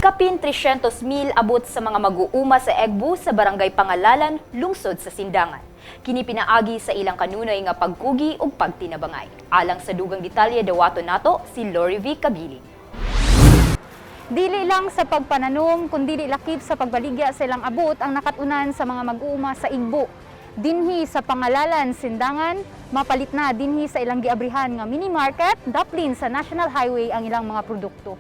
Kapin 300 mil abot sa mga mag-uuma sa Egbu sa Barangay Pangalalan, lungsod sa Sindangan. Kini pinaagi sa ilang kanunay nga pagkugi ug pagtinabangay. Alang sa dugang detalye, dawaton nato si Lori V. Kabiling. Dili lang sa pagpananom, kundi lakip sa pagbaligya sa ilang abot ang nakatunan sa mga mag-uuma sa Igbo. Dinhi sa Pangalalan, Sindangan, mapalit na dinhi sa ilang giabrihan nga mini market, daplin sa National Highway ang ilang mga produkto.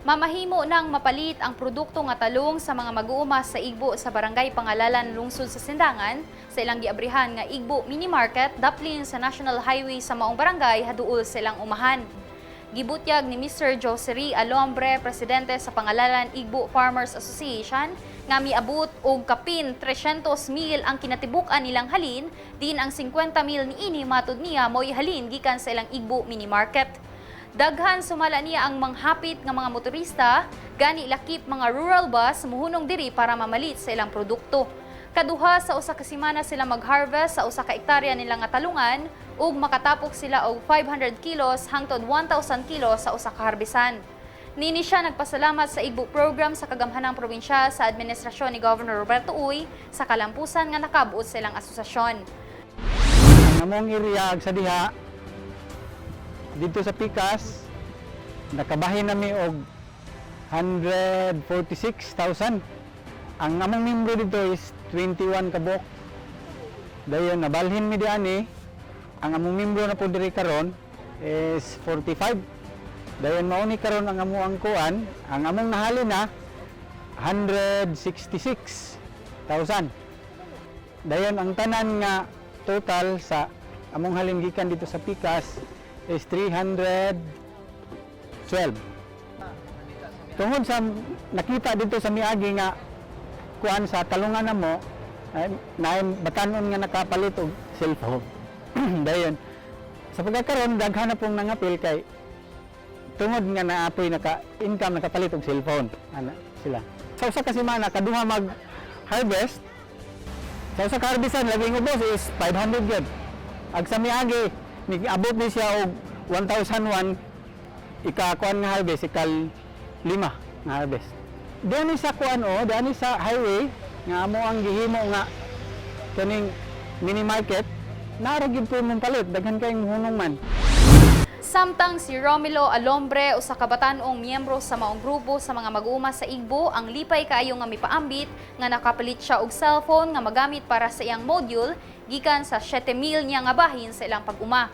Mamahimo nang mapalit ang produkto nga talong sa mga mag-uuma sa Igbo sa Barangay Pangalalan, lungsod sa Sindangan, sa ilang giabrihan nga Igbo Mini Market daplin sa National Highway sa maong barangay haduol sa ilang umahan. Gibutyag ni Mr. Josery Alombre, presidente sa Pangalalan Igbo Farmers Association, nga miabot og kapin 300 mil ang kinatibuk-an nilang halin, din ang 50 mil niini, matud niya, mo'y halin gikan sa ilang Igbo Mini Market. Daghan sumala niya ang manghapit nga mga motorista, gani lakip mga rural bus muhunong diri para mamalit sa ilang produkto. Kaduha sa usa ka semana sila mag-harvest sa usa ka ektarya nila nga talungan ug makatapok sila og 500 kilos hangtod 1,000 kilos sa usa ka harbisan. Nini siya nagpasalamat sa Igbo program sa kagamhanang probinsya sa administrasyon ni Governor Roberto Uy sa kalampusan nga nakabuot sa ilang asosasyon. Ang among area sa diha dito sa Pikas, nakabahin nami og 146,000. Ang among membro dito is 21 kabuok. Dayon nabalhin mi diani, ang among membro na po diri karon is 45. Dayon mao ni karon ang amoang kuan, ang among nahalin na 166,000. Dayon ang tanan nga total sa among halin gikan dito sa Pikas is 312. Tungod sa nakita dito sa miagi nga kuan sa talungan namo ay naay batanon nga nakapalit og cellphone. Dayon sa pagkakaron, daghan na pong nangapil kay tungod nga naapoy naka income, nakapalit og cellphone ana sila. Sa usa ka semana, kaduha mag harvest. Sa usa ka harvestan, labing ubos is 500 gyud. Ag sa miagi, niabot ni siya og 1001 ika kuan nga harvest, ikal lima nga harvest. Diani sa kuan o, diani sa highway nga amo ang gihimo nga kaning mini market, naa ra gyud po mong palit, daghan kayong hunong man. Samtang si Romilo Alombre, usa ka batan-ong miyembro sa maong grupo sa mga mag-uuma sa Igbo, ang lipay kaayo nga mipaambit nga nakapalit siya og cellphone nga magamit para sa iyang module gikan sa 7,000 niya nga bahin sa ilang pag-uma.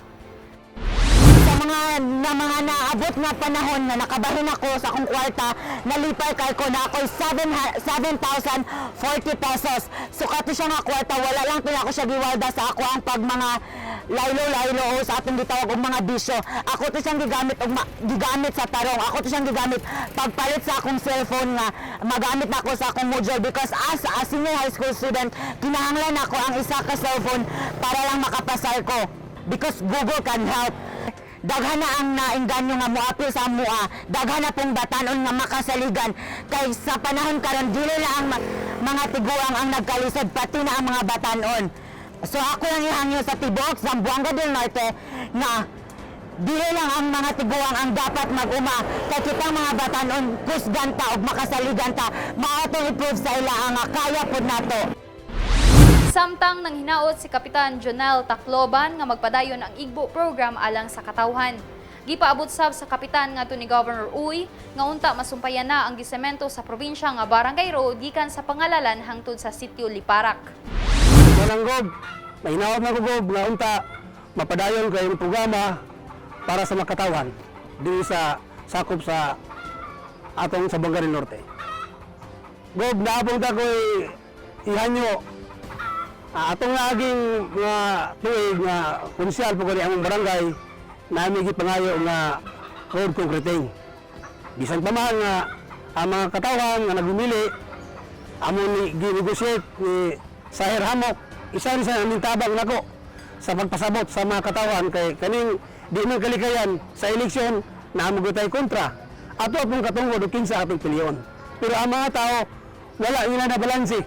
Sa mga na mga naabot nga panahon nga nakabahin ako sa akong kwarta, nalipay kay ko na ako'y 7,040 pesos. So kato siya nga kwarta, wala lang pila ko siya giwarda sa ako ang pag mga laylo-laylo o sa atong gitawag og mga bisyo. Ako to siyang gigamit og gigamit sa tarong. Ako to siyang gigamit pagpalit sa akong cellphone nga magamit na ako sa akong module because as a senior high school student, kinahanglan ako ang isa ka cellphone para lang makapasar ko because Google can help. Daghan na ang naengganyo nga moapil sa amua. Daghan na pong batanon nga makasaligan kay sa panahon karon, dili na ang mga tiguang ang nagkalisod, pati na ang mga batanon. So ako lang ihangyo sa tibuok Zamboanga del Norte nga dili lang ang mga tiguang ang dapat mag-uma kay kitang mga batanon, kusgan ta ug makasaligan ta. Mao tong i-prove sa ila ang nga kaya pud nato. Samtang nanghinaot si Kapitan Jonel Tacloban nga magpadayon ang Igbo program alang sa katawhan. Gipaabot sab sa kapitan ngadto ni Governor Uy nga unta masumpayan na ang gisemento sa probinsya nga Barangay Road gikan sa Pangalalan hangtod sa Sitio Liparak. Manang Gob, mahinaot na ko, Gob, nga unta mapadayon kayong programa para sa makatawan diri sa sakop sa atong sa del Norte. Gob, naapong ta ko'y ihanyo atong naging mga tuig nga konsyal po kani among barangay, nami gipangayo nga road concreting. Bisan pa man nga ang mga katawhan nga nagumili, amo ni gi-negotiate ni Sahir Hamok, isa rin sa aming tabang nako sa pagpasabot sa mga katawhan kay kaning di man kalikayan sa eleksyon na amo gyud tay kontra ato pong katungod og kinsa atong pilion. Pero ang mga tao, wala nila na balanse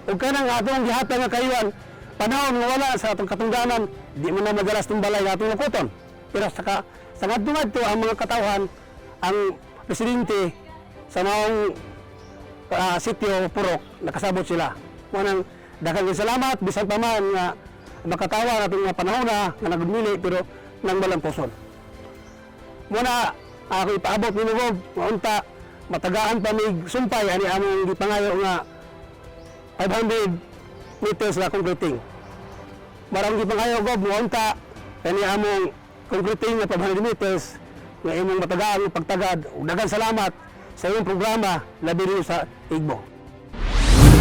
ug kanang atong gihatag nga kayuan panahon nga wala sa atong katungdanan, di man na madalas tong balay nga atong lakuton. Pero sa ngadto-ngadto ang mga katawhan, ang presidente Sa maong sitio purok nakasabot sila. Mao nang daghang salamat bisan pa man nga makatawa atong mga panahon na nga nagmili pero nang malampuson. Muna ako ipaabot nimo, Gob, nga unta matagaan pa mig sumpay ani among gipangayo nga 500 meters na concreting. Marang gipangayo, Gob, nga unta kani among concreting nga 500 meters nga imong matagaan og pagtagad ug daghang salamat sa imong programa, labi nimo sa Igbo.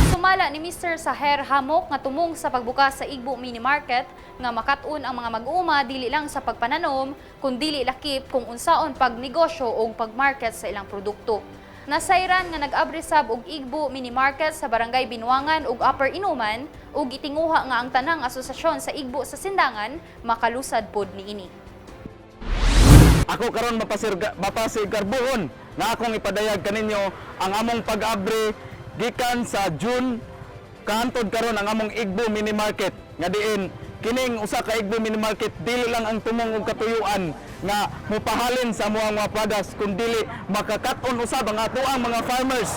Sumala ni Mr. Saher Hamok nga tumong sa pagbukas sa Igbo Mini Market nga makat-on ang mga mag-uuma dili lang sa pagpananom kundili lakip kung unsaon pagnegosyo o pagmarket sa ilang produkto. Nasayran nga nag-abri sab og Igbo Mini Market sa Barangay Binuangan ug Upper Inuman ug gitinguha nga ang tanang asosasyon sa Igbo sa Sindangan makalusad pod niini. Ako karon mapasigarbuhon nga akong ipadayag kaninyo ang among pag-abri gikan sa June kahantod karon, ang among Igbo Mini Market, nga diin kining usa ka Igbo Mini Market dili lang ang tumong og katuyuan nga mupahalin sa amuang mga products, kundili makakat-on usab ang atoang mga farmers,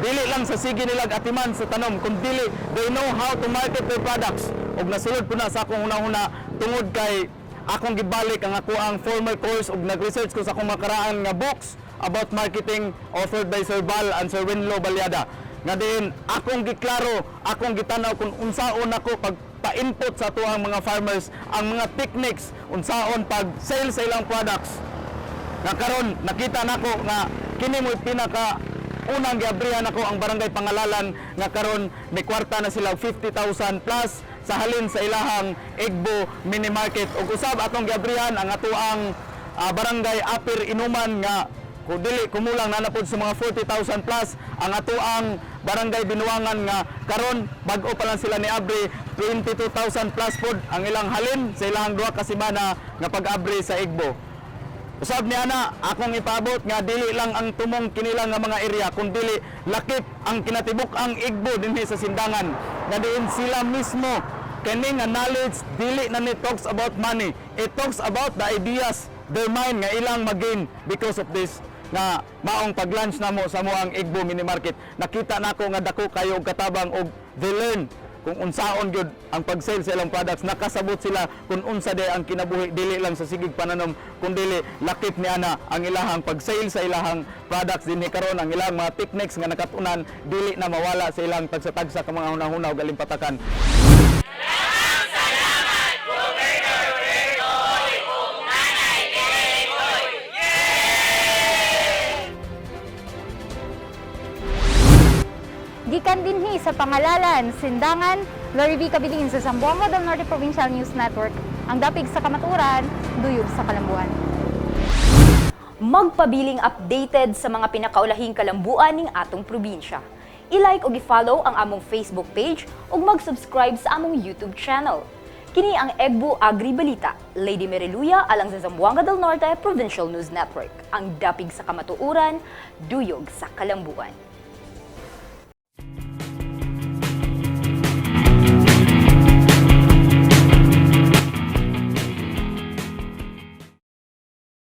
dili lang sa sige nilag atiman sa tanom, kundili they know how to market their products. Ug nasulod po na sa akong hunahuna tungod kay akong gibalik ang ako ang former course ug nag-research ko sa akong makaraan nga books about marketing authored by Sir Val and Sir Winlo Balyada, nga diin akong giklaro, akong gitanaw kung unsaon ako pag pa-input sa atuang mga farmers ang mga techniques unsaon pag sale sa ilang products, nga karon nakita nako nga kini mo'y pinaka unang giabrihan nako, ang Barangay Pangalalan, nga karon may kwarta na sila 50,000 plus sa halin sa ilahang Igbo Mini Market. Ug usab atong giabrihan ang atoang Barangay Upper Inuman nga kung dili kumulang na napod sa mga 40,000 plus, ang atoang Barangay Binuangan nga karon bag-o pa lang sila ni abri, 22,000 plus pod ang ilang halin sa ilang 2 ka semana nga pag-abri sa Igbo. Usab ni ana akong ipaabot nga dili lang ang tumong kinilang nga mga area, kundili lakip ang kinatibuk ang Igbo dinhi sa Sindangan, nga diin sila mismo kini nga knowledge dili na ni talks about money, it talks about the ideas, their mind nga ilang magain because of this nga maong pag-launch namo sa moang Igbo Mini Market. Nakita nako nga dako kayo og katabang og they learn kung unsaon gyud ang pag-sale sa ilang products. Nakasabot sila kung unsa day ang kinabuhi, dili lang sa sigig pananom, kundili lakip ni ana ang ilahang pag-sale sa ilahang products dinhi karon. Ang ilang mga techniques nga nakatunan dili na mawala sa ilang tagsa-tagsa ka mga hunahuna ug alimpatakan. Gikan dinhi sa Pangalalan, Sindangan, Lori V. Cabilin sa Zamboanga del Norte Provincial News Network, ang dapig sa kamaturan, duyog sa kalambuan. Magpabiling updated sa mga pinakaulahing kalambuan ning atong probinsya. I-like ug i-follow ang among Facebook page ug mag-subscribe sa among YouTube channel. Kini ang Egbo Agri Balita. Lady Meriluya alang sa Zamboanga del Norte Provincial News Network. Ang dapig sa kamatuoran, duyog sa kalambuan.